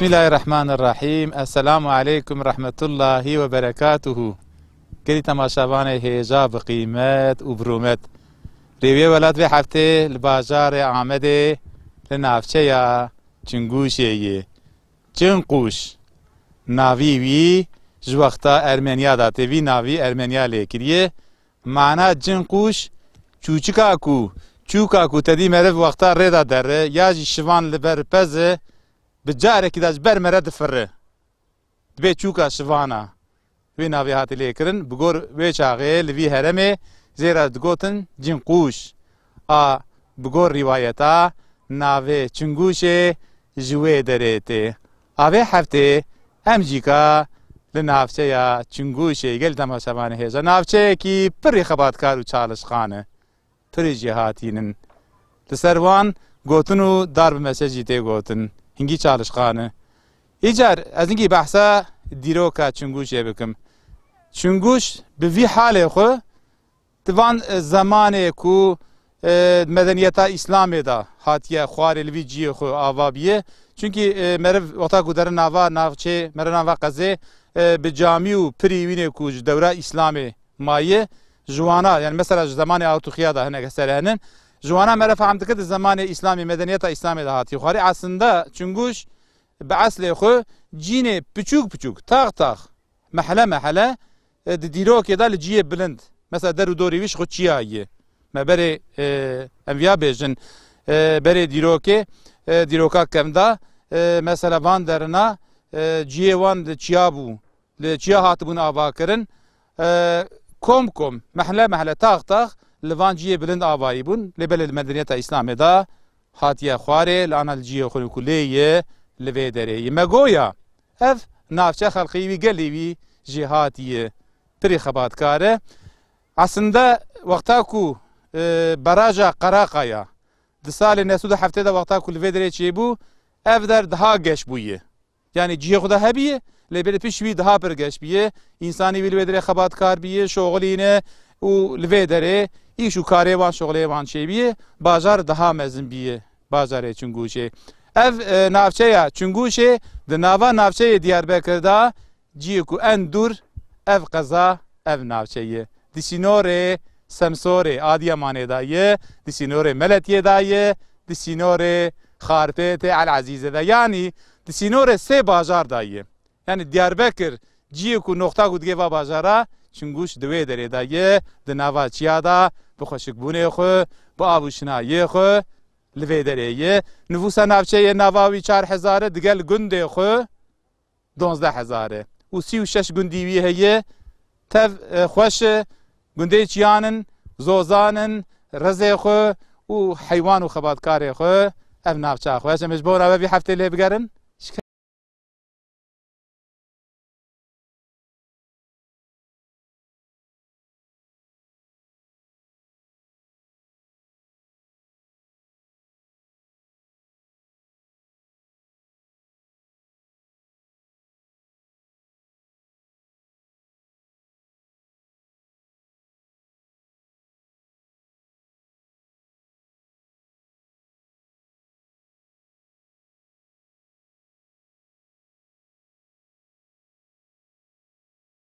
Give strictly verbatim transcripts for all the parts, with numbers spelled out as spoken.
Bismillahirrahmanirrahîm. Esselamu aleykum rehmetullahî we berekatuhu. Gelî temaşevanê hêja bi qîmet û bi rûmet. Rêwiyê Welat vê heftê li bajarê Amedê li navçeya Çingûşê ye. Çinqûş. Navî wî ji wexta Ermeniya de tê, vî navî Ermeniya lê kiriye. Mana Çinqûş, çûçika ku, çûka ku te dî meriv wexta rê de dere, ya jî şivan li ber pez e, bi carekî de ji ber mere difire. Dibê çûka şivana. Wê navê hatî lê kirin, bi gor wê çaxê li vî heremê jê re digotin Cinqûş. A, bi gor rîwayeta, navê Çingûşê ji wê derê tê. A vê heftê em jî ka li navçeya Çingûşê gel temaşevanê hêja. Navçeyekî pirî xebatkar û çalişxan e. Pirî jêhatî nin. Li ser wan gotin û dar bi mesel jî tê gotin. Hingî çalişxan e. Îcar ez hingî behsa dîroka Çingûşê bikim. Çingûş bi vî halê xwe di van, e, zemanê ku, e, medeniyeta Îslamê de hatiye xwarê, li vî cihê xwe ava biye. Çunkî, e, meriv wexta ku dere nava navçê, mere nava qezê, e, bi camî û pirî wînê ku ji dewra Îslamê maye, ji wana, yani mesela ji zemanê Artuxiya de hinek eser hene. Ji wana mere fehm dike di zemanê Îslamê, medeniyeta Îslamê de hatiye xwarê. Aslında Çingûş bi eslê xwe cînê piçûk piçûk, tax tax, mehele mehele, e, di dîrokê de li ciyê bilind. Mesela der û dorê wî ji xwe çiya ye. Me berê, e, em viya bêjin, e, berê dîrokê, e, dîroka kevnda, e, mesela van derina, e, ciyê wan di çiya bû. Li çiya hatibûn avakirin, e, kom kom, mehle mehle, tax tax li van ciyê bilind avayî bûn. Lê belê li medeniyeta Îslamê de hatiye xwarê, li ana li ciyê xwe ku lê ye, li vê derê ye. Me goya ev navçe xelqî wî, gelî wî jêhatî ye, pirî xebatkar e. Aslında wexta ku, e, baraja Qeraqaya di salê neh sed û heftê de wexta ku li vê derê çêbû, ev der daha geş bûye. Yani cihê xwe de hebiye, lê belê pişt wî daha pir geş biye. Însanî wî li wê derê xebatkar biye, şoxilîne û li vê derê îş û karê wan, şoxilê wan çêbiye. Bajar daha mezin biye, bajarê Çingûşê. Ev, e, navçeya Çingûşê di nava navçeyê Diyarbekir de cihê ku en dûr ev qeza, ev navçe ye. Di sînorê Semsorê, Adiyamanê de ye, di sînorê Meletiyê de ye, di sînorê Xarpêtê El Ezîzê de. Yanî di sînorê sê bajar de ye. Yanî Diyarbekir ciyê ku noxta ku digê va bajara, Çingûş di wê derê de ye, di nava çiya de, bi xweşikbûnê xwe, bi av û şinayê xwe, li vê derê ye. Nifûsa navçeyê nava wî çar hezar e, digel gundê xwe, donzdeh hezar e. Û sî û şeş gundî wî heye, tev, e, xweş e, gundê çiyan in, zozan in, rezê xwe û heywan û xebatkarê xwe, ev navça xweş. Em ê ji bona we vî heftê lê bigerin.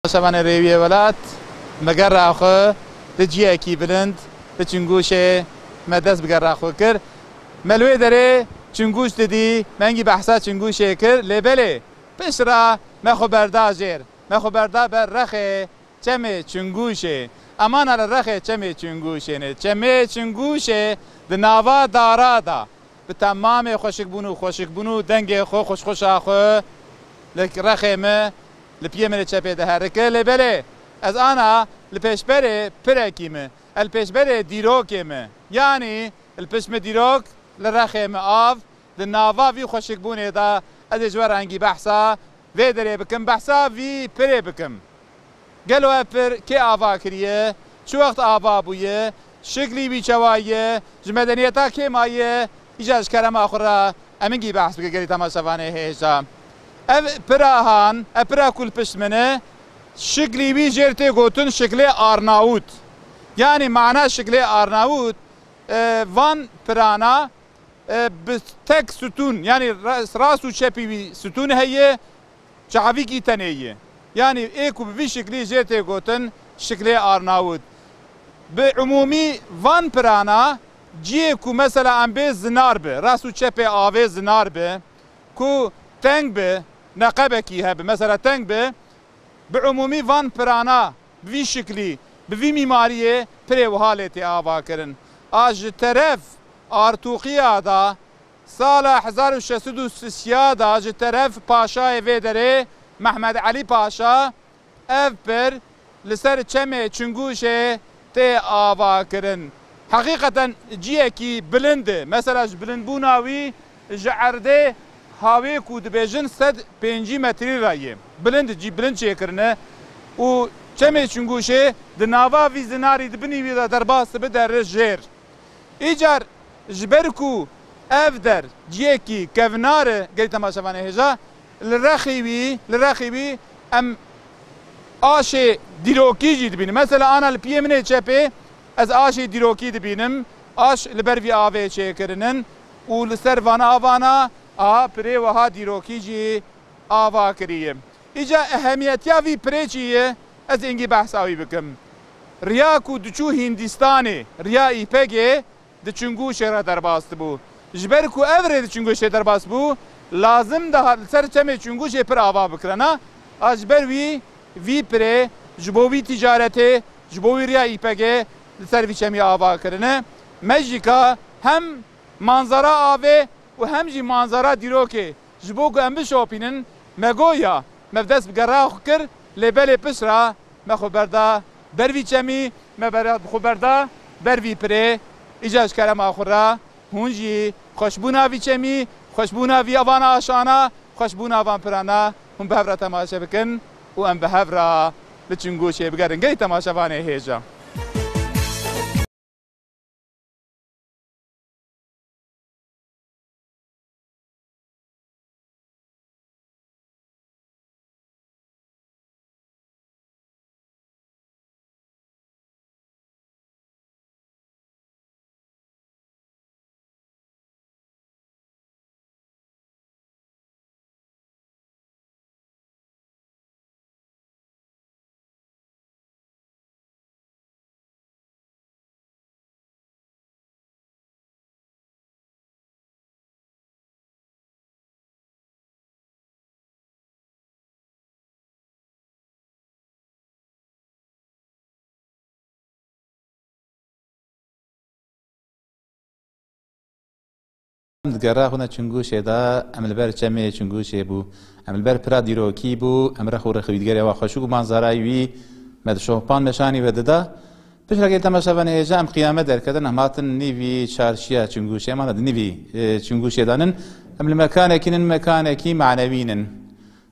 Şevanê Rêwiyê Welat, me gera xwe li ciyekî bilind, li Çingûşê me dest bi gera xwe kir. Me li wê derê Çingûş didî, me hingî behsa Çingûşê kir, lê belê pişt re me xwe berda jêr, me xwe berda ber rexê çemê Çingûşê. Emana li rexê çemê Çingûşê ne. Çemê Çingûşê di nava dara da, bi temamê xweşikbûn û xweşikbûn û dengê xwe, xweşxweşa xwe, li rexê min, li piyê min ê çepê diherike. Lê belê, ez ana li pêşberê pirekî min, ez li pêşberê dîrokê min. Yanî, li pişt min dîrok, li rexê min av, di nava vî xweşikbûnê de, ez ê ji we re hingî behsa vê derê bikim, behsa vî pirê bikim. Gelo ev pir kê ava kiriye? Çi wext ava bûye? Şiklî wî çawa ye? Ji medeniyeta kê maye? Îcar ji kerema xwe re em hingî behs bike gelî temaşevanê hêja. Ev pira han, ev pira ku li pişt min e, şiklî wî jêr tê gotin şiklê Arnavût. Yanî mana şiklê Arnavût, e, van pirana E, bi tek stûn, yanî ras-, rast û çepî wî stûn heye, çavîkî tenê ye. Yanî ê ku bi vî şiklî jê tê gotin şiklê Arnavut. Bi umûmî van pirana ciyê ku mesela em bê zinar bi, rast û çepê avê zinar bi, ku teng bi, neqebekî hebe, mesela teng bi, bi umûmî van pirana bi vî şiklî, bi vî mîmariyê pirê wiha lê tê avakirin. A ji teref Artûqiya da, sala hezar û şeş sed û sî da ji teref paşayê vê derê Mehmed Elî Paşa ev pir li ser çemê Çingûşê tê avakirin. Heqîqeten ciyekî bilind e. Mesela ji bilindbûna wî ji erdê hawê ku dibêjin sed pêncî metrî re ye. Bilind, cî bilind çêkirine û çemê Çingûşê di nava vî zinarî di binî wî de derbas dibe dere jêr. Îcar ji ber ku ev der ciyekî kevnar e, gelî temaşevanê hêja, li rexî wî, li rexî wî em aşê dîrokî jî dibînin. Mesela ana li piyê min ê çepê ez aşê dîrokî dibînim. Aş li ber vî avê çêkirinin û li ser vana avana a pirê wiha dîrokî jî ava kiriye. Îca ehemiyetiya vî pirê çi ye? Ez êngî behsa wî bikim. Riya ku diçû Hîndistanê, riya Îpegê di Çingûşê re derbas dibû. Ji ber ku ev rê di Çingûşê derbas bû, lazim dihat li ser çemê Çingûşê pir ava bikirana. A ji ber wî vî pirê ji bo wî tîcaretê, ji bo wî riya Îpegê li ser vî çemî ava kirine. Me jî ka hem manzara avê û hem jî manzara dîrokê ji bo ku em bişopînin, me got ya, me bi dest bi gera xwe kir, lê belê pişt re me xwe berda ber vî çemî, me bera-, xwe berda ber vî pirê. Îca ji kerema xwe re hûn jî xweşbûna vî çemî, xweşbûna vî avana aşana, xweşbûna van pirana hûn bi hev re temaşe bikin û em bi hev re li Çingûşê bigerin. Gelî temaşevanê hêja. Em digera xwe ne Çingûşê de, em li ber çemê Çingûşê bû. Em li ber pira dîrokî bû, em rex û rexî wî digerê wa xweşik û manzarayî wî me di şopan meşanî ve dida. Piştre gelî temaşevanê hêja em qiyame derketin, em hatin nîvî çarşiya Çingûşê, em ana di nîvî, e, Çingûşê danin. Em li mekanekî nin, mekanekî manewî nin.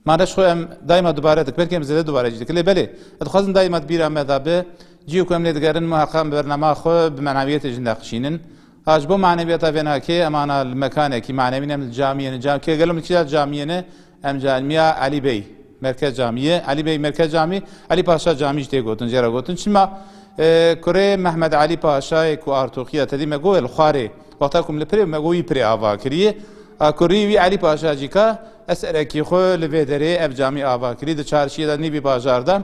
Ma reş xwe em daîma dubare dikin, belkî em zêde dubare jî dikin. Lê belê, ez dixwazim daîma di bîra me de be, cihê ku em lê digerin, muheqeq em bi bernama xwe bi menawiyetê jî neqişînin. A ji bo menawiyeta vê nakê, em ana li mekanekî manewî ne, em li camiyê ne. Cam-, kê gelo min kîja camiyê ne? Em camiya Elî Bey Merkez Camiyê. Elî Bey Merkez Camî, Elî Paşa Camî jî tê gotin, jê re gotin. Çima, e, kurê Mehmed Elî Paşayê ku Artoxiya tedî me got, li xwarê, wexta ku min li pirê, me got wî pirê ava kiriye. A kurî wî Elî Paşa jî ka eserekî xwe li vê derê ev camî ava kirî, di çarşiyê de nîvî bajar de.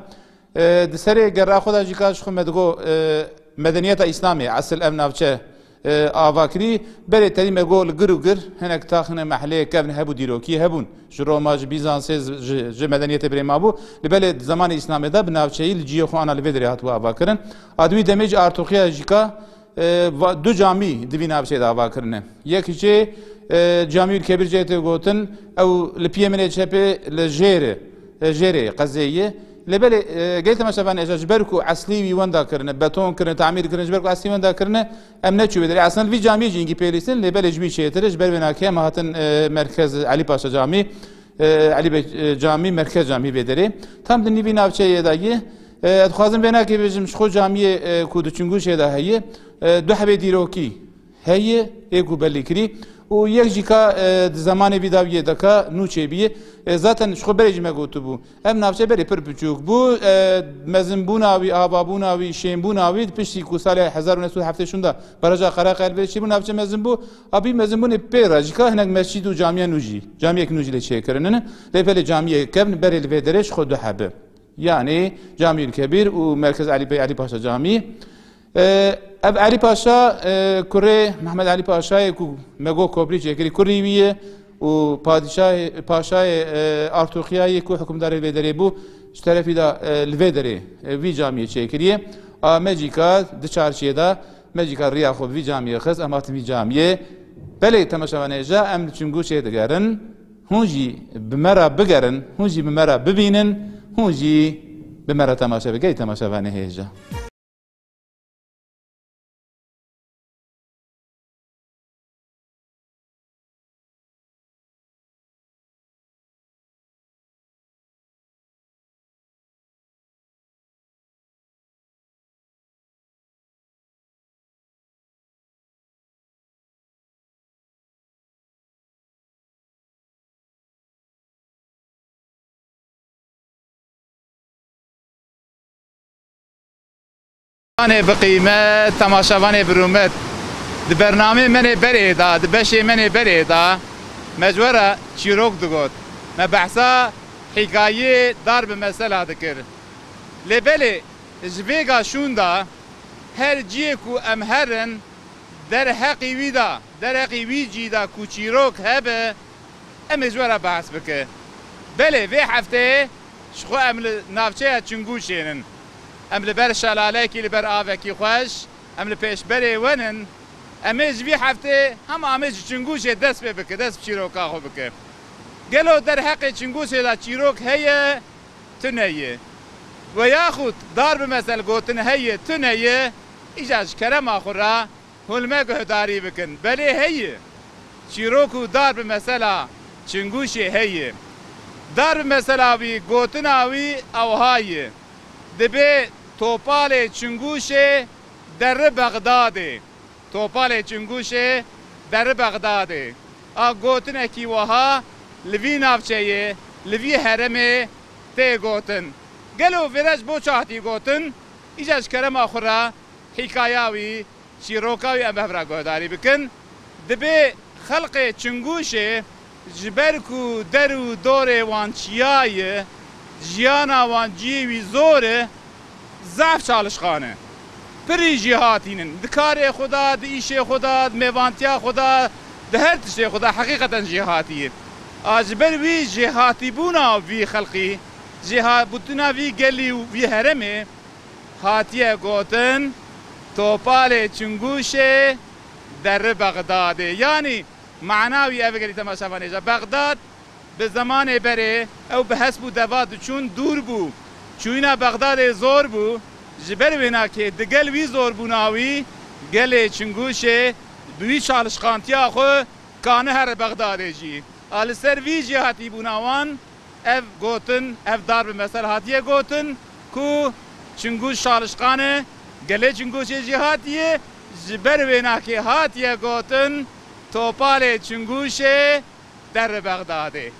E, di serê gera xwe de jî ka ji xwe me digo, e, medeniyeta Îslamê, esil ev navçe, e, ava kirî. Berê tedî me got li gir û gir hinek tax, hinek mehleyê kevn hebû, dîrokî hebûn. Ji Roma, ji Bîzansê, ji, ji medeniyetê birê mabû. Li belê di zemanê Îslamê de bi navçeyî li cihê xwe ana li vê derê hatibû ava kirin. A di wî demê jî Artoxiya jî ka e, va-, du camî di vî navçeyê de ava kirine. Yek jê, e, Camî Kebîr jê tê gotin, ew li piyê min ê çepê li jêr e, e, jêrê qezê ye. Lê belê, e, gelî temaşevan êja ji ber ku eslî wî wenda kirine, beton kirine, tamîr kirine, ji ber ku eslî wenda kirine, em neçû vê derê. Eslen vî camiyê jî hingî pê lîstin, lê belê ji wî çêtir e, ji ber wê nakê em hatin, e, merkez Elî Paşa Camî. E, Elî Bey, e, Camî, Merkez Camî vê derê. Tam di nîvî navçeyê de ye. E, ez dixwazim vê nakê bêjim, ji xwe camiyê, e, ku di Çingûşê de heye, e, du hebê dîrokî heye, ê ku belî kirî. Û yek jî ka, e, di zemanê vî dawiyê de ka nûçê bî. E, zaten ji xwe berê jî me gotibû. Ev navçe berê pir piçûk bû. E, mezinbûna wî, avabûna wî, şênbûna wî di piştî ku salê hezar û neh sed û heftê şûn de bareja Qereqel vê çêbû, navçe mezin bû. A bî mezinbûnê pê re jî ka hinek mescîd û camiya nû jî, camiyek nû jî lê çêkirinin. Lê belê camiyê kevn berê li vê derê ji xwe du heb e. Yanî Camiyul Kebîr û Merkez Elî Bey, Elî Paşa Camî. E, ev Elî Paşa, e, kurê Mehmed Elî Paşayê ku me got kobrî çêkirî, kurî wî ye û padîşahê, paşayê, e, Artûxiyayê ku hikimdarê vê derê bû, ji terefî de, e, li vê derê, e, vî camiyê çêkiriye. A me jî ka di çarşiyê de, me jî ka riya xwe bi vî camiyê xist, em hatin vî camiyê. Belê temaşevanê hêja, em li Çingûşê digerin, hûn jî bi me re bigerin, hûn jî bi me re bibînin, hûn jî bi me re temaşe bikin, temaşevanê hêja. Anê bi qîmet, temaşevanê bi rûmet. Di bernamê menê berê de, di beşê menê berê de, me ji we re çîrok digot. Me behsa hîkayeyê dar bi mesela dikir. Lê belê, ji vêga şûn de, her ciyê ku em herin, derheqî wî de, derheqî wî cî de ku çîrok hebe, em ê ji we re behs bike. Belê, vê hefteyê ji xwe em li navçeya Çingûşê nin. Em li ber şelalekî, li ber avekî xweş, em li pêşberê we nin. Em ê ji vî hefteyê hema em ê ji Çingûşê dest pê bike, dest bi çîroka xwe bike. Gelo derheqê Çingûşê de çîrok heye, tune ye? We yaxûd dar bi mesel gotin heye, tune ye? Îca ji kerema xwe re hûn li me guhdarî bikin. Belê heye. Çîrok û dar bi mesela Çingûşê heye. Dar bi mesela wî, gotina wî ewha ye. Dibê Topalê Çingûşê derri Bexdadê. Topalê Çingûşê derri Bexdadê. A gotinekî wiha li vî navçeyê, li vî herêmê tê gotin. Gelo vêre ji bo çi hatî gotin? Îca ji kerema xwe re hîkaya wî, çîroka wî em bi hev re guhdarî bikin. Dibê xelqê Çingûşê ji ber ku der û dorê wan çiya ye, jiyana wan cihê wî zor e, zehf çalişxan e. Pirî jêhatî nin. Di karê xwe de, di îşê xwe de, di mêvantiya xwe de, di her tiştê xwe de heqîqeten jêhatî ye. A ji ber wî jêhatîbûna vî xelqî, jêhatbûtina vî gelî û vî herêmê, hatiye gotin, Topalê Çingûşê derri Bexdadê. Yanî mana wî ev e, gelî temaşevanê hêja. Bexdad bi zemanê berê ew bi hesp û deva diçûn dûr bû. Çûyîna Bexdadê zor bû. Ji ber wênakê digel wî zorbûna wî gelê Çingûşê bi wî çalişqantiya xwe kane here Bexdadê jî. A li ser vî jêhatîbûna wan ev gotin, ev dar bi mesel hatiye gotin ku Çingûş çalişqan e, gelê Çingûşê jêhatî ye, ji ber wênakê hatiye gotin Topalê Çingûşê derri Bexdadê.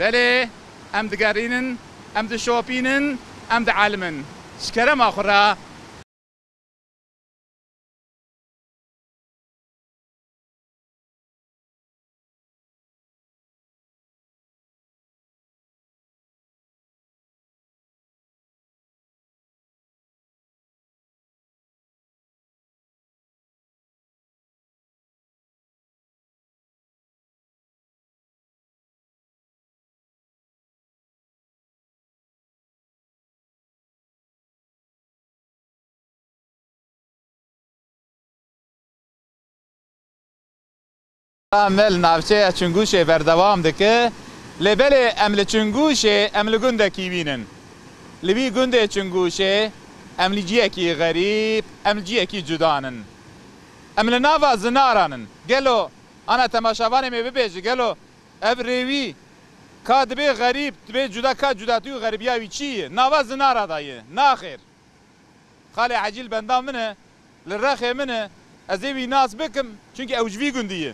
Belê, em digerînin, em dişopînin, em dielimin. Ji kerema xwe re. Me li navçeya Çingûşê berdewam dike. Lê belê em li Çingûşê, em li gundekî wî nin. Li vî gundê Çingûşê em li ciyekî xerîb, em li ciyekî cuda nin. Em li nava zinara nin. Gelo, ana temaşevanê me bibêje, gelo ev rêwî ka dibê xerîb, dibê cuda, ka cudatî û xerîbiya wî çi ye? Nava zinara de ye. Naxêr. Xalê Ecîl benda min e, li rexê min e, ez ê wî nas bikim, çunkî ew ji vî gundî ye.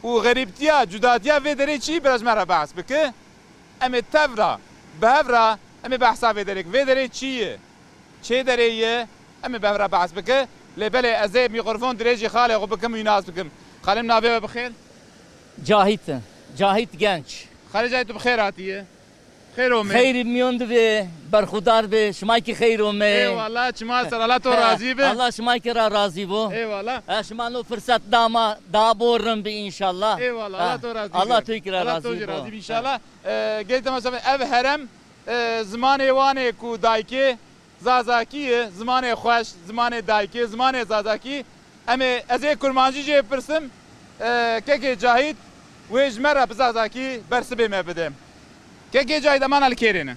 Û xerîbtiya, cudatiya vê derê çi ye, biraz me re behs bike. Em ê tev re, bi hev re, em ê behsa vê derê, vê derê çi ye? Çê derê ye? Em ê bi hev re behs bike. Lê belê ez ê mîkrofon dirêjî xalê xwe bikim û nas bikim. Xalê min, navê we bi xêr? Cahit. Cahit Genç. Xalê Cahit, tu bi xêr hatiye. Xêr ome. Xeyr miyon divê, berxudar be, şima ki xeyr ome. Eyvallah, çima ser, Allah to razî be. Allah şima ki ra razî bo. Eyvallah. E, şima no fırsat dama, daha bol rin bi inşallah. Eyvallah, Allah to razî be. Allah to ki ra razî bo. Allah to razî be inşallah. E, gel tamam, ev herem, e, zimanê Wanê ku dayikê Zazakî ye, zimanê xweş, zimanê dayikê, zimanê Zazakî. Em ê, ez ê kurmancî jê pirsim, e, kekê Cahît wê ji me re bi Zazakî bersibê me bide. Kekê Cahît, emana li kêrê ne?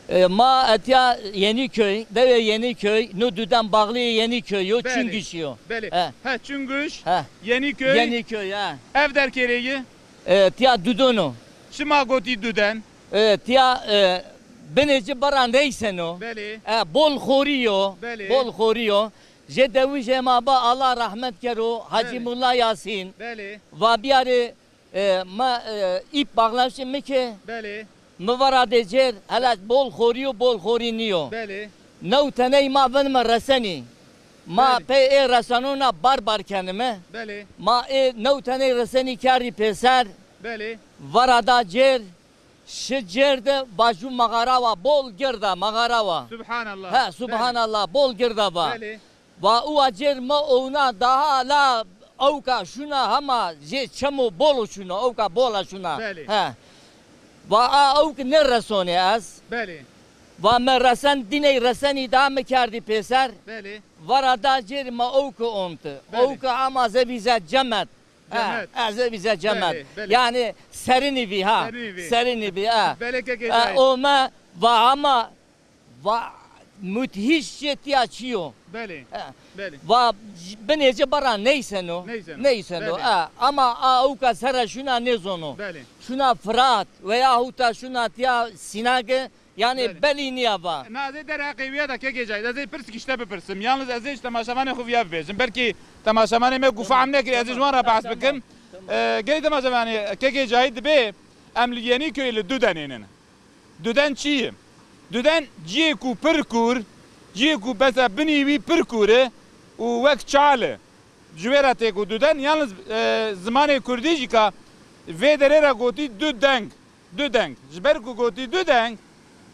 E, ma etiya Yeniköy, devê Yeniköy, nu duden bağlı Yeniköy yo, belê. Çüngüş yo. Belê. He. He, Çüngüş, he. Yeniköy. Yeniköy, he. Ev derkêrê ye? E, tiya dudon o. Çima gotî duden? E, tiya, e, binê ci bara neysen o. Belê. E, bol xorî yo. Belê. Bol xorî yo. Jê dewijê ma ba, Allah rahmet kero, Hacî, belê. Mulla Yasîn. Belê. Va biyarê, e, ma, e, îp bağlamışê mi ke. Belê. Mi vara de cêr, hela bol xorî yo, bol xorî niyo. Belê. New teney ma vin mi resenî. Ma, belê. Pey ê resenona bar bar kenime. Belê. Ma ê new teney resenî kerdî pêser. Belê. Vara da cêr. Şi cêr de vajû mexara wa, bol girda mexara wa. Subhanallah. He, belê. Subhanallah, bol girda va. Belê. Va uwa cêr me owna daha la ewka şuna hema jê çemo bol şuna, ewka bola şuna. Belê. He. Va a ewk ne resonê ez. Belê. Va me resen diney resenî daha me kerdî pêser. Belê. Vara da cêr me ewk ont. Belê. Ewk ama zevîze cemet. Cemet. E, e, zevîze cemet. Belê, belê. Yani serinî vî ha. Serinî vî. Serinî vî, e. Belê, kekê Cahît. E, o me va ama va müthiş jê tiya çiyo. Belê. E. Belê. Va binê ci bara neysen o. Neysen o. Neysen o. Belê. E, ama a ewka sere şuna nêzono. Belê. Şuna Fırat veya huta şuna tiya Sinage. Yani, belê. Belî niya va. Na, ez ê derheqê wî ya da kekê Cahît, ez ê pirsik ji te bipirsim. Yalnız ez ê ji temaşevanê xwe viya bibêjim. Belkî temaşevanê me ku fehm nekir, ez ê ji wan re behs bikim. Tamam. Ee, gelî temaşevanê, kekê Cahît dibê em li Yenîköyê li Dudenê nin. Duden çi ye? Duden ciyê ku pir kûr, ciyê ku bese binî wî pir kûr e û wek çal e. Ji wê re tê ku Duden, yalnız, e, zimanê kurdî jî ka vê derê re gotî du deng. Du deng. Ji ber ku gotî du deng,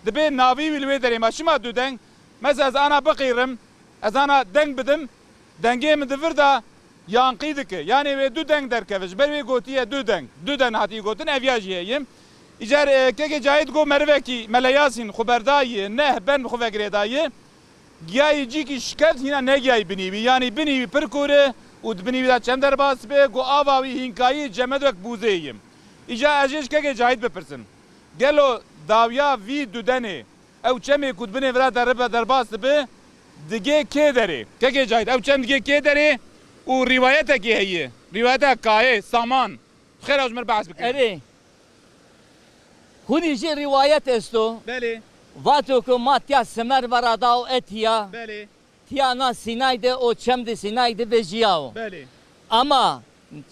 dibê navî wî li wê derê ma çima du deng? Mesela ez ana biqîrim, ez ana deng bidim, dengê min di vir de yanqî dike. Yanê wê du deng derkeve. Ji ber wê gotiye du deng. Du deng hatî gotin, ev ya jî heye. Îcar, e, kekê Cahît got merivekî Mele Yasîn xwe berdayî, neh ben bi xwe ve girêdayî. Giyayê cîkî şikeft hîna negiyayî binî wî. Yanî binî wî pir kûr e û di binî wî de çem derbas be, ku ava wî hînkayî cemed wek bûzê ye. Îca ez jê ji kekê Cahît bipirsim. Gelo dawiya vî dudenê, ew çemê ku di binê vira deribe derbas dibe, digê kê derê? Kekê Cahît, ew çem digê kê derê û rîwayetekê heye. Rîwayeta Kayê, Saman. Xêr ew ji min re behs bikin. Erê. Hûnî jî rîwayet esto. Belê. Vato ku ma tiya Simer vera da û etiya. Belê. Tiya na Sînay de, o çem de Sînay de vejiya o. Belê. Ama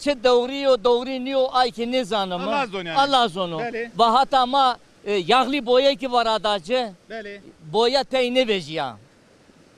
çi dewrî yo, dewrî niyo, ay ki nêzanim. Allah zon yani. Allah zono. Belê. Va hata ma, e, yağlı boya ki vera da ci. Belê. Boya tey nêvejiya.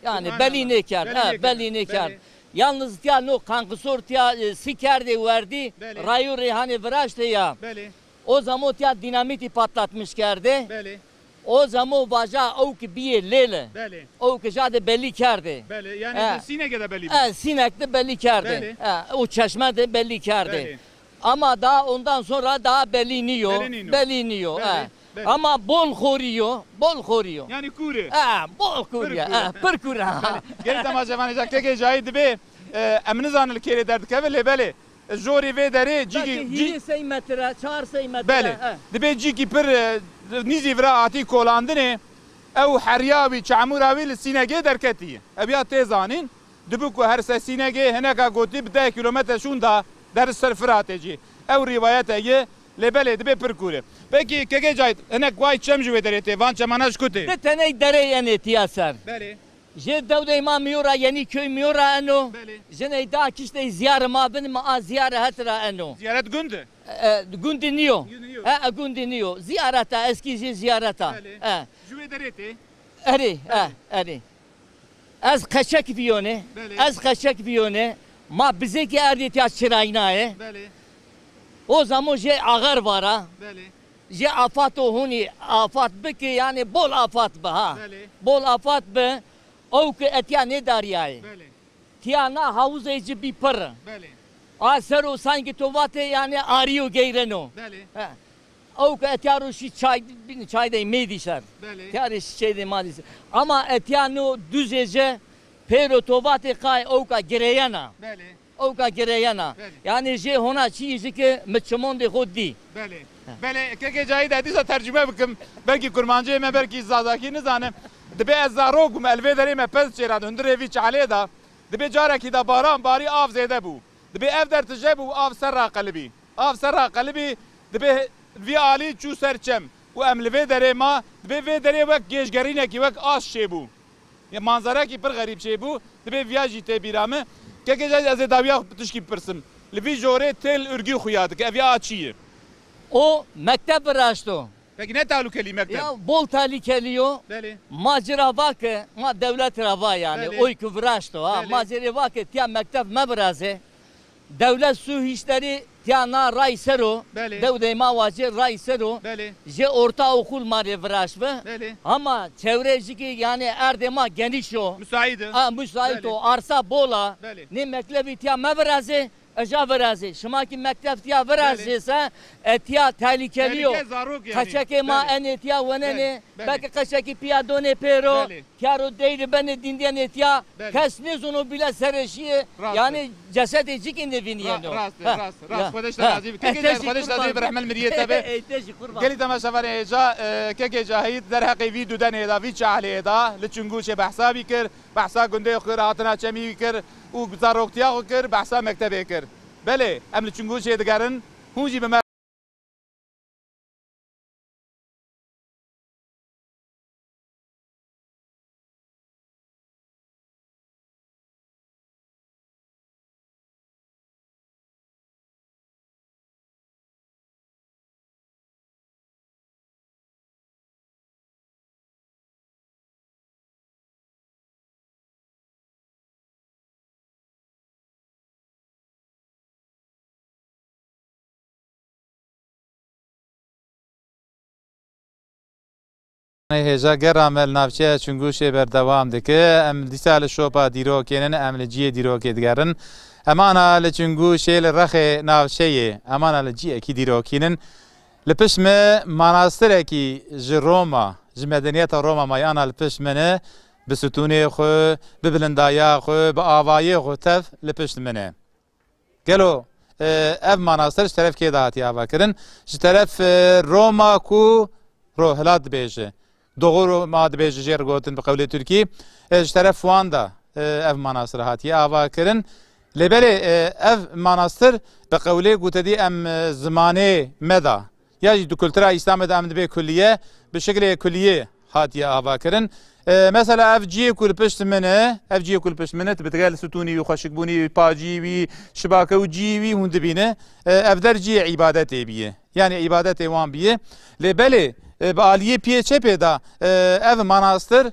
Yani belî nêkerd. Subhanallah. Belî nêkerd. Belî nêkerd. Yalnız tiya no kanqisor tiya, e, si kerdê werdî, belê, rayo rêhanê viraştê ya. Belê. O zamo tiya dinamîtî patlatmiş kerdê. Belê. O zamo vaja ew ki biyê lêle. Belê. Ew ki jade belî kerdê. Belê. Yani, e, di Sînekê de belî bû. E, Sînek de belî kerdê. Belê. E, o çeşme de belî kerdê. Belê. Ama daha ondan sonra daha belî niyo. Belî niyo. Belî niyo, belî, he. Belî. Ama bol xorî yo, bol xorî yo. Yani kûr e. He, bol kûr e, he, pir kûr e. Belî. Gelî temaşevanê, ca kekê Cahît dibê, e, em nizanin li kêrê derdikeve, lê belê, e, jorê vê derê cîkî, belkî cî- hîrê sey metre, çar sey metre, belê, he. Dibê cîkî pir, e, nîzî vira hatî kolandinê, ew heriya wî, çamûra wî li Sînegê derketî. Ev ya tê zanîn. Dibi ku her sesînegê hineka gotî bi deh kîlometre şûnda der ser Firatê jî. Ew rîwayete ye, lê belê dibe pir kûr e. Pekî, kekê Cahît, hinek way çem ji wê derê tê, van çemana ji ku tê? Di teney derey enê tiya ser. Belê. Jê dewdey ma Miyora, Yeniköy Miyora eno. Belê. Jiney da kiştey ziyarê ma bin, ma a ziyarê het ra eno. Ziyaret gund e? E, gundî niyo. Gundî niyo. E, e, gundî niyo. Ziyareta, eskî jê ziyareta. Belê. E. Ji wê derê tê? Erê, e, Belê. erê. Ez qeçek viyone. Belê. Ez qeçek viyone. Ma bizêkî erdê tiya çiraynaye. Belê. O zaman jê axer vara. Belê. Jê afato hûnî afat bike, yani bol afat bi ha. Belê. Bol afat bi. Ew ki etiya nêdariyaye. Belê. Tiya na havuzê ci bî pir. Belê. A ser o sanki to vate yani ariyo geyreno. Belê. He. Ew ki etiya ro şî çay, bin çay dey mêdî ser. Belê. Tiya rê şî çay dey madî ser. Ama etiya no duzê ce pêro to vate qay ew ka gireyena. Belê. Ew ka gireyena. Belê. Yani jê hona çi ji ki mi çimondê xo dî. Belê. He. Belê, kekê Cahî de dîsa tercüme bikim. Belkî kurmancê me, belkî zazakî nizane. Dibê ez zarok bûm, el vê derê me pez çêra di hundirê vî çalê de. Dibê carekî de baran barî, av zêde bû. Dibê ev der tije bû, av ser raqelibî. Av ser raqelibî, dibê vî alî çû ser çem. Û em li vê derê ma, dibê vê derê wek gêjgerînekî, wek aş çêbû. Ya manzerekî pir xerîb çêbû, dibê viya jî tê bîra min. Kekê Cahî, ez ê dawiya tişkî bipirsim. Li vî jorê têl urgî xuya dike, ev ya çi ye? O mekteb viraşto. Peki ne tehlukelî mekteb? Ya bol tehlikelî yo. Belê. Ma ci ra vake, ma dewlet ra va yani. Belê. Oy ku viraşto ha. Belê. Ma ci rê vake tiya mekteb meviraze. Dewlet su hîşterî tiya na ray ser o. Belê. Dewdey ma wacê ray ser o. Belê. Jê orta okul ma rê viraşve. Belê. Ama çewre jî ki yani erdê ma geniş o. Müsait e. A, müsait Belê. o. Arsa bol a. Belê. Nê mektebî tiya meviraze. Eja virazê. Şima ki mektef tiya virazê Belê. se, e, tiya tehlikelî yo. Tehlike zarok yani. Qeçekê ma Belê. enê tiya wenenê. Belê, belê. Belkî qeçekî piya donê pêro. Belê. Tiya ro deyri benê dîndiyenê tiya. Belê. Kes nêzono bîle serê şiyê. Rast e. Yani cesedê cikî nêvîniyeno. Ra-, rast e, Ha, rast, ya. rast. Xwedeş te Ha. razî bi. Eh, Kekê te Cahî, jî Xwedeş te qurban. razî bi, rehmel miriyê te be. Eh, eh, te jî qurban. Gelî temaşevanê hêja, e, Kekê Cahî derheqê vî dudenê de, vî çalê de, li Çingûşê behsa vî kir. Behsa gundê xwe kir, hatina çemî wî kir û zaroktiya xwe kir, behsa mektebê kir. Belê, em li Çingûşê digerin, hûn jî bi me Hêja gera me li navçeya Çingûşê berdewam dike. Em dîsa li şopa dîrokê nin, em li cihê dîrokê digerin. Em ana li Çingûşê li rexê navçeyê, em ana li cihekî dîrokî nin. Li pişt me manastirekî ji Roma, ji medeniyeta Roma mayana li pişt me ne, bi stûnê xwe, bi bilindaya xwe, bi avayê xwe tev li pişt me ne. Gelo, e, ev manastir ji teref kê de hatiye avakirin? Ji teref, e, Roma ku Rohilat dibêje. Doğu Roma dibêje jê re gotin bi qewlê Tirkî. E, ji teref wan de, e, ev manastir hatiye avakirin. Lê belê, e, ev manastir bi qewlê ku te dî em, e, zimanê me de ya jî di kultura Îslamê de em dibê kulliye, bi şiklê kulliyê hatiye avakirin. E, mesela ev cihê ku li pişt min e, ev cihê ku li pişt min e, tu bi digel stûnî wî, xweşikbûnî wî, pacî wî, şibake û cihê wî hûn dibîne. E, ev der cihê îbadetê biye. Yani îbadetê wan biye. Lê belê, e, bi aliyê piyê çepê de, e, ev manastir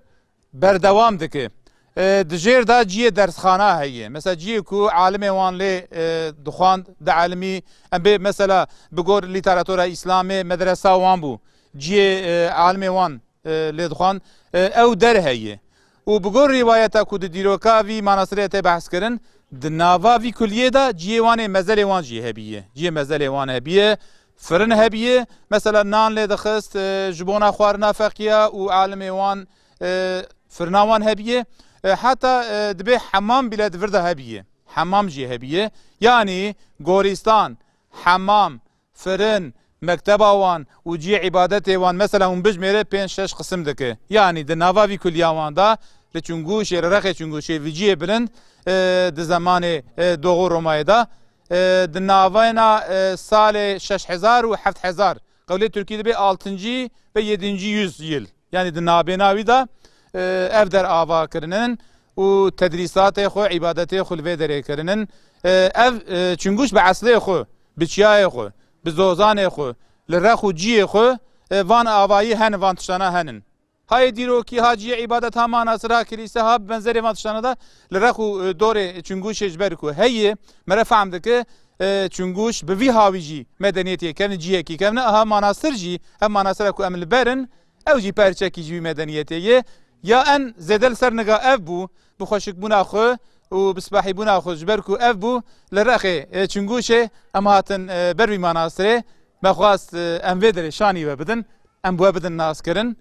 berdewam dike. E, di jêr de cihê dersxana heye. Mesela cihê ku alimê wan lê, e, dixwand, di elimî, em bê mesela bi gor lîteratura Îslamê medresa wan bû. Cihê, e, alimê wan, e, lê dixwand, e, ew der heye. Û bi gor rîwayeta ku di dîroka vî manastirê tê behs kirin, di nava vî kuliyê de cihê wan ê mezelê wan jî hebiye. Cihê mezelê wan hebiye, firin hebiye. Mesela nan lê dixist, e, ji bona xwarina feqiya û alimê wan, e, firina wan hebiye. E, heta, e, dibê hemam bile di vir de hebiye. Hemam jî hebiye. Yanî gorîstan, hemam, firin, mekteba wan û cihê îbadetê wan, mesela hûn bijmêre pênc şeş qisim dike. Yanî di nava vî kuliya wan de, li Çingûşê, li rexê Çingûşê, vî cihê bilind, e, di zemanê, e, Doğu Romayê de, e, di navena, e, salê şeş hezar û heft hezar, qewlê Tirkî dibê altıncı ve yedinci yüzyıl. Yani di nabêna wî de, e, ev der ava kirinin û tedrîsatê xwe, îbadetê xwe li vê derê kirinin. E, ev, e, Çingûş bi eslê xwe, bi çiyayê xwe, bi zozanê xwe, li rex û ciyê xwe, e, van avayî henin, van tiştana henin. Ha yê dîrokî, ha cihê îbadet, ha manastir, ha kilîse, ha bi benzerê van tiştana de li rex û, e, dorê Çingûşê ji ber ku heye, me re fehm dike, e, Çingûş bi vî hawî jî medeniyetê kevne, cihekî kevne, aha manastir jî, ev manastira ku em li ber in, ew jî perçekî ji wî medeniyetê ye. Ya en zêde li ser niga ev bû, bi xweşikbûna xwe û bi spahîbûna xwe, ji ber ku ev bû li rexê, e, Çingûşê, em hatin, e, ber wî manastirê, me xwest, e, em vê derê şanî we bidin, em bi we bidin naskirin.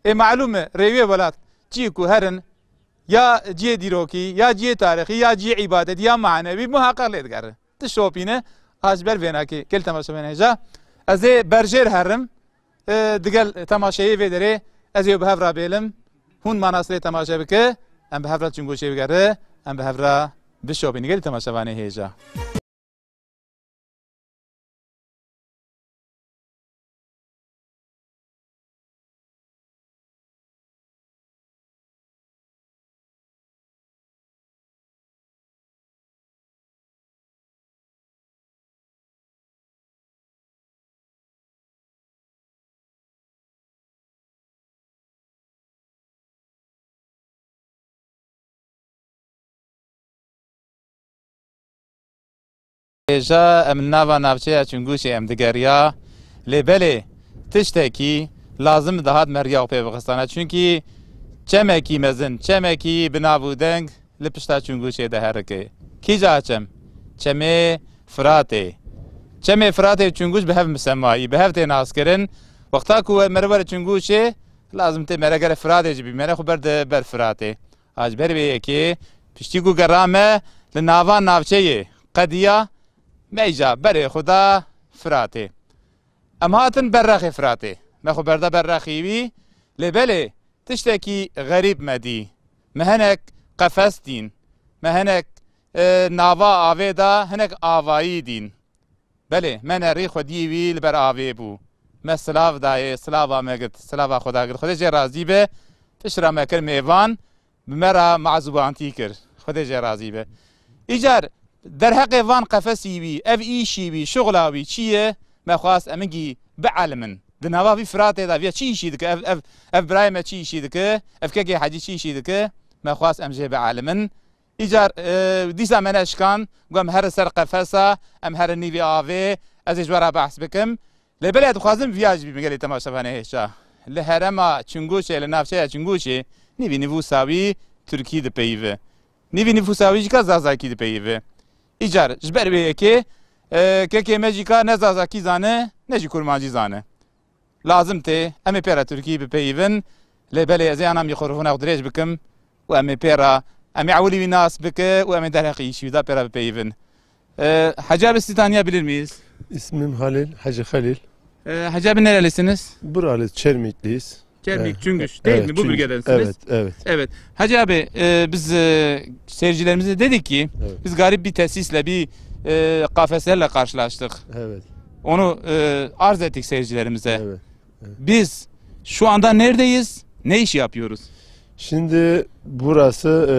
Ê malûm e, rêwiyê welat, cî ku herin, ya cihê dîrokî, ya cihê tarîxî, ya cihê îbadetî, ya manewî, muheqeq lê digere. Tişt şopîne, a ji ber vênakê, gel temaşevanê hêja. Ez ê berjêr herim, e, digel temaşeyê vê derê, ez ê bi hev re bêlim, hûn manastirê temaşe bike, em bi hev re Çingûşê bigere, em bi hev re bişopîne. Gel temaşevanê hêja. Hêja em li nava navçeya Çingûşê em digeriya, lê belê tiştekî lazim dihat meriya xwe pê bixistana. Çunkî çemekî mezin, çemekî bi nav û deng li pişta Çingûşê diherike. Kîja çem? Çemê Firatê. Çemê Firatê û Çingûş bi hev misemayî, bi hev tê naskirin. Wexta ku we mere were Çingûşê, lazim tê mere gere Firatê jî bî, mere xwe berde ber Firatê. A ji ber vê yekê, piştî ku gerame li nava navçeyê qediya, me îja berê xwe da Firatê. Em hatin ber rexê Firatê. Me xwe berda ber rexî wî. Lê belê, tiştekî xerîb me dî. Me hinek qefes dîn. Me hinek, e, nava avê da hinek avayî dîn. Belê, me nerî xwediyê wî li ber avê bû. Me silav dayê, silava me girt, silava xwe da girt. Xwedê jê razî be, pişt re me kir mêvan, bi me re mazûbantî kir. Xwedê jê razî be. Îcar derheqê van qefesî wî, ev îşî wî, şixula wî çi ye? Me xwest em gî bielimin. Di nava vî Firatê de viya çi îşî dike? Ev, ev, ev birayê me çi îşî dike? Ev kekê Hecî çi îşî dike? Me xwest em jê bielimin. Îcar, e, dîsa me neşkan, got em herin ser qefesa, em herin nîvî avê, ez ê ji we re behs bikim. Lê belê dixwazim viya jî bî, gelê temaşevanê hêşa. Li herêma Çingûşê, li navçeya Çingûşê, nîvî nivûsa wî Tirkî dipeyive. Nîvî nivûsa wî jî ka Zazakî dipeyive. Îcar, ji ber vê yekê, e, kekê me jî ka ne Zazakî zane, ne jî Kurmancî zane. Lazim tê, em ê pê re Tirkî bipeyivin, lê belê ez ê ana mîkrofona xwe dirêj bikim û em ê pê re, em ê ewilî wî nas bike û em ê derheqî îşî wî de pê re bipeyivin. E, Hacı abi, sizi tanıyabilir miyiz? İsmim Halil, Hacı Halil. E, Hacı abi, nerelisiniz? Buralı, Çermikliyiz. Çermik, eh, Çüngüş, değil evet, mi? Bu Çüngüş bölgedensiniz. Evet, evet. Evet. Hacı abi, e, biz, e, seyircilerimize dedik ki, evet, biz garip bir tesisle, bir, e, kafeslerle karşılaştık. Evet. Onu, e, arz ettik seyircilerimize. Evet, evet. Biz şu anda neredeyiz? Ne iş yapıyoruz? Şimdi burası, e,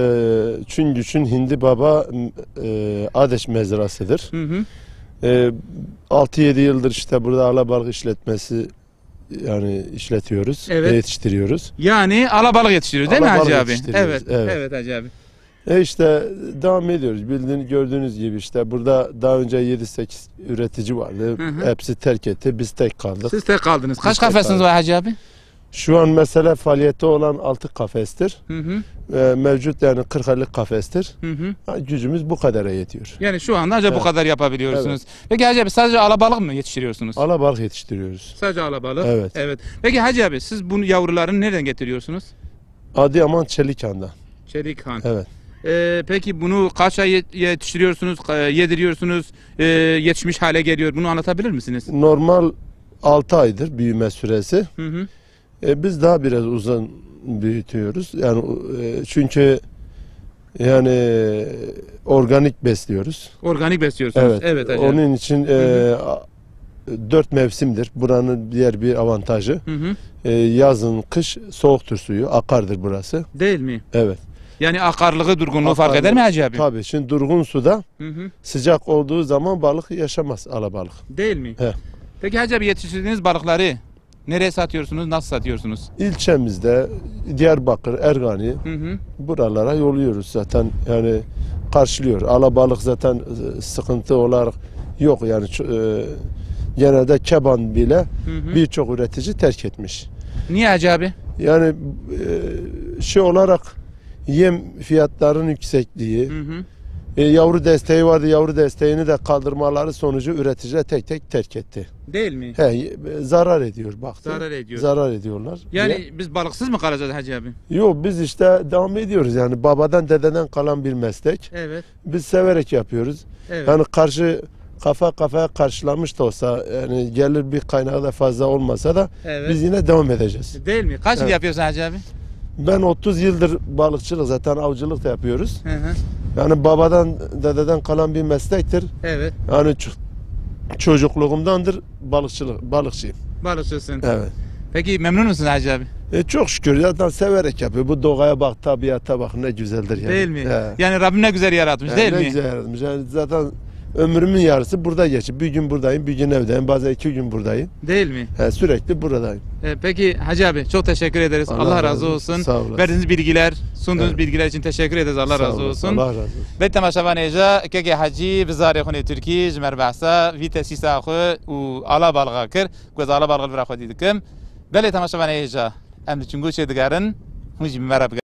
Çüngüş'ün Hindi Baba, e, Adeş mezrasıdır. Hı hı. E, altı yedi yıldır işte burada alabalık işletmesi yani işletiyoruz, evet, ve yetiştiriyoruz. Yani alabalık yetiştiriyoruz, değil mi Hacı abi? Alabalık yetiştiriyoruz, evet, evet, evet. Evet Hacı abi. E işte devam ediyoruz. Bildiğiniz, gördüğünüz gibi işte burada daha önce yedi sekiz üretici vardı. Hı hı. Hepsi terk etti. Biz tek kaldık. Siz tek kaldınız. Kaç kafesiniz var Hacı abi? Şu an mesela faaliyette olan altı kafestir. Hı hı. E, mevcut yani kırk elli kafestir. Hı hı. Ha, gücümüz bu kadara yetiyor. Yani şu anda ancak bu kadar yapabiliyorsunuz. Evet. Peki Hacı abi, sadece alabalık mı yetiştiriyorsunuz? Alabalık yetiştiriyoruz. Sadece alabalık. Evet. Evet. Peki Hacı abi, siz bunu, yavrularını nereden getiriyorsunuz? Adıyaman Çelikhan'dan. Çelikhan. Evet. Ee, peki bunu kaç ay yet-, yetiştiriyorsunuz, ka-, yediriyorsunuz, ee, yetişmiş hale geliyor? Bunu anlatabilir misiniz? Normal altı aydır büyüme süresi. Hı hı. E, biz daha biraz uzun büyütüyoruz. Yani, e, çünkü yani organik besliyoruz. Organik besliyorsunuz. Evet. Evet, Hacı abi. Onun için, e, hı hı, a-, Dört mevsimdir. Buranın diğer bir avantajı, Hı hı. e, yazın, kış soğuktur suyu, akardır burası. Değil mi? Evet. Yani akarlığı, durgunluğu fark eder mi Hacı abi? Tabii, şimdi durgun suda Hı hı. sıcak olduğu zaman balık yaşamaz, alabalık. Değil mi? He. Peki Hacı abi, yetiştirdiğiniz balıkları nereye satıyorsunuz, nasıl satıyorsunuz? İlçemizde Diyarbakır, Ergani, Hı hı. buralara yolluyoruz zaten. Yani karşılıyor. Alabalık zaten, e, sıkıntı olarak yok. Yani ç-, e, genelde Keban bile Hı hı. birçok üretici terk etmiş. Niye Hacı abi? Yani, e, şey olarak yem fiyatlarının yüksekliği, Hı hı. e, yavru desteği vardı. Yavru desteğini de kaldırmaları sonucu üreticiler tek tek terk etti. Değil mi? He, zarar ediyor, baktı. Zarar ediyor. Zarar ediyorlar. Yani Niye? biz balıksız mı kalacağız Hacı abi? Yok, biz işte devam ediyoruz. Yani babadan dededen kalan bir meslek. Evet. Biz severek yapıyoruz. Evet. Yani karşı, kafa kafaya karşılamış da olsa, yani gelir bir kaynağı da fazla olmasa da Evet. biz yine devam edeceğiz. Değil mi? Kaç yıl Evet. yapıyorsun Hacı abi? Ben otuz yıldır balıkçılık, zaten avcılık da yapıyoruz. Hı hı. Yani babadan, dededen kalan bir meslektir. Evet. Yani ç-, çocukluğumdandır balıkçılık, balıkçıyım. Balıkçısın. Evet. Peki memnun musun Hacı abi? E, çok şükür, zaten severek yapıyor. Bu doğaya bak, tabiata bak, ne güzeldir yani. Değil mi? He. Yani Rabbim ne güzel yaratmış, He, değil ne mi? güzel yaratmış. Yani zaten ömrümün yarısı burada geçip, bir gün buradayım, bir gün evdeyim, bazen iki gün buradayım. Değil mi? He, sürekli buradayım. E, peki Hacı abi, çok teşekkür ederiz. Allah Allah razı razı olsun. olsun. Sağ olasın. Verdiğiniz bilgiler, sunduğunuz Evet. bilgiler için teşekkür ederiz. Allah Sağ razı olasın. olsun. Allah razı olsun. Belê temaşevanê hêja, kekê Hecî bi zarê xwe nê Tirkî ji me re behsa vî tesîsa xwe û alabalga kir. Ku ez alabalga li vira xwedî dikim. Belê temaşevanê hêja, em li Çingûşê digerin, hûn jî bi me re bigerin.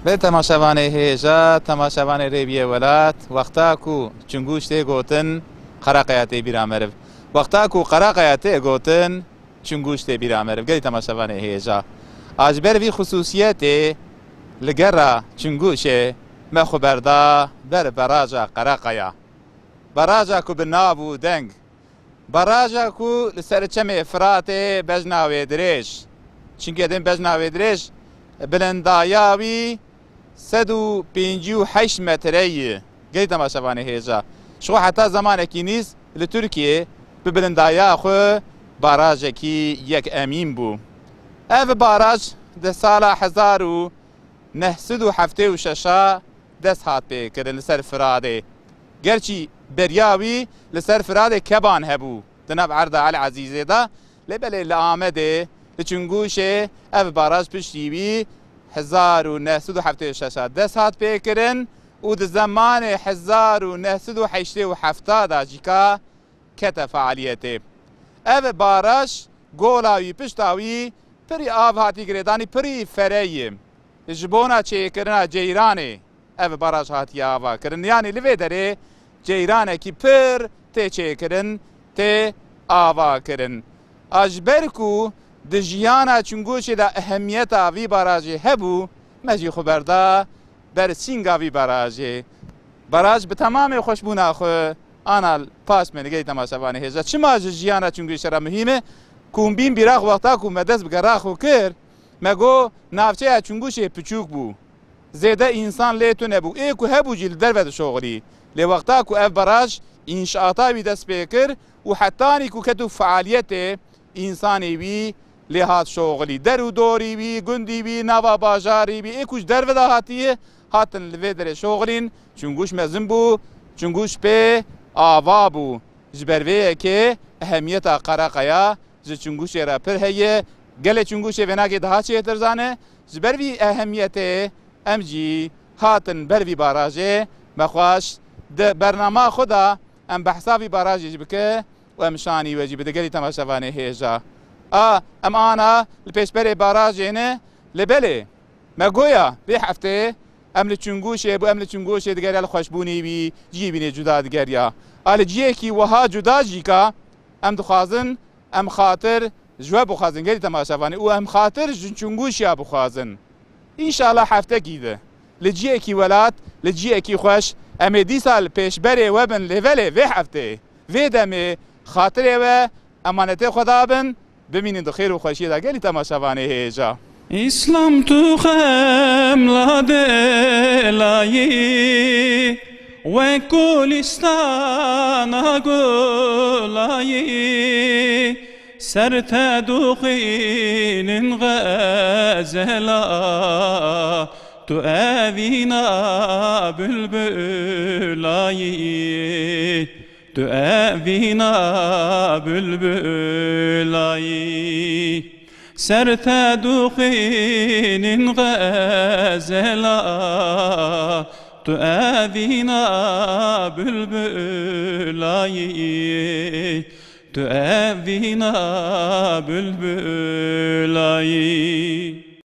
Belê temaşevanê hêja, temaşevanê Rêviyê Welat, wexta ku Çingûş tê gotin, Qereqeya tê bîra meriv. Wexta ku Qereqeya tê gotin, Çingûş tê bîra meriv. Gelî temaşevanê hêja. A ji ber vî xisûsiyetê li gera Çingûşê me xwe berda ber baraja Qereqeya. Baraja ku bi nav û deng. Baraja ku li ser çemê Firatê bejna wê dirêj. Çimkî din bejna wê dirêj, bilindaya wî sed û pêncî û heşt metre ye. Gelî temaşevanê hêja. Ji xwe heta zemanekî nîz li Tirkiyê bi bilindaya xwe barajekî yek emîn bû. Ev baraj di sala hezar û neh sed û heftê û şeş a dest hat pêkirin li ser Firadê. Gerçî beriya wî li ser Firadê Keban hebû, di nav erda El Ezîzê de, lê belê li Amedê, li Çingûşê ev baraj piştî wî hezar û neh sed û heftê û şeş a dest hat pêkirin û di zemanê hezar û neh sed û heştê û heft de jî ka kete fealiyetê. Ev baraj gola wî, pişta wî pirî av hatî girêdanî, pirî fereyî. Ji bona çêkirina ceyranê ev baraj hatiye ava kirin. Yanî li vê derê ceyranekî pir tê çêkirin, tê ava kirin. A ji ber ku di jiyana Çingûşê de ehemiyeta vî barajê hebû, me jî xwe berda ber sînga vî barajê. Baraj bi temamê xweşbûna xwe ana li paş me, li gelî temaşevanê hêja. Çima ji jiyana Çingûşê re muhîm e? Kombîn bîra xwe wexta ku me dest bi gera xwe kir, me got navçeya Çingûşê piçûk bû. Zêde însan lê tune bû. Ê ku hebû jî li derve dişoxilî. Lê wexta ku ev baraj înşaata wî dest pê kir û hetanî ku ket û fealiyetê, însanê wî lê hat şoxilî. Der û dorî wî, gundî wî, nava bajarî wî, ê ku ji derve de hatiye, hatin li vê derê şoxilîn. Çingûş mezin bû, Çingûş pê ava bû. Ji ber vê yekê ehemiyeta Qereqeya ji Çingûşê re pir heye. Gelê Çingûşê vênakê daha çêtir zane. Ji ber vî ehemiyetê em jî hatin ber vî barajê. Me xwest di bernama xwe de em behsa vî barajê jî bike û em şanî we jî bide gelî temaşevanê hêja. A, em ana li pêşberê barajê ne, lê belê, me goya vê heftê Em li Çingûşê bû, em li Çingûşê digeriya li xweşbûnê wî, ciyê bînê cuda digeriya. A li ciyekî wiha cuda jî ka em dixwazin, em xatir ji we bixwazin, gelî temaşevanê, û em xatir ji Çingûşiya bixwazin. Înşallah heftekî di. Li ciyekî welat, li ciyekî xweş, em ê dîsa li pêşberê we bin lêvelê vê hefteyê. Vê demê xatirê we emanetê Xweda bin, bimînin di xêr û xweşiyê de gelî temaşevanê hêja. Îslam tu xem la delayî, wek gulîstana gulayî, ser te dixwînin xezela, tu evîna bilbilayî. Tu evîna bilbilayî, ser te dixwînin xezela, tu evîna bilbilayî, tu evîna bilbilayî.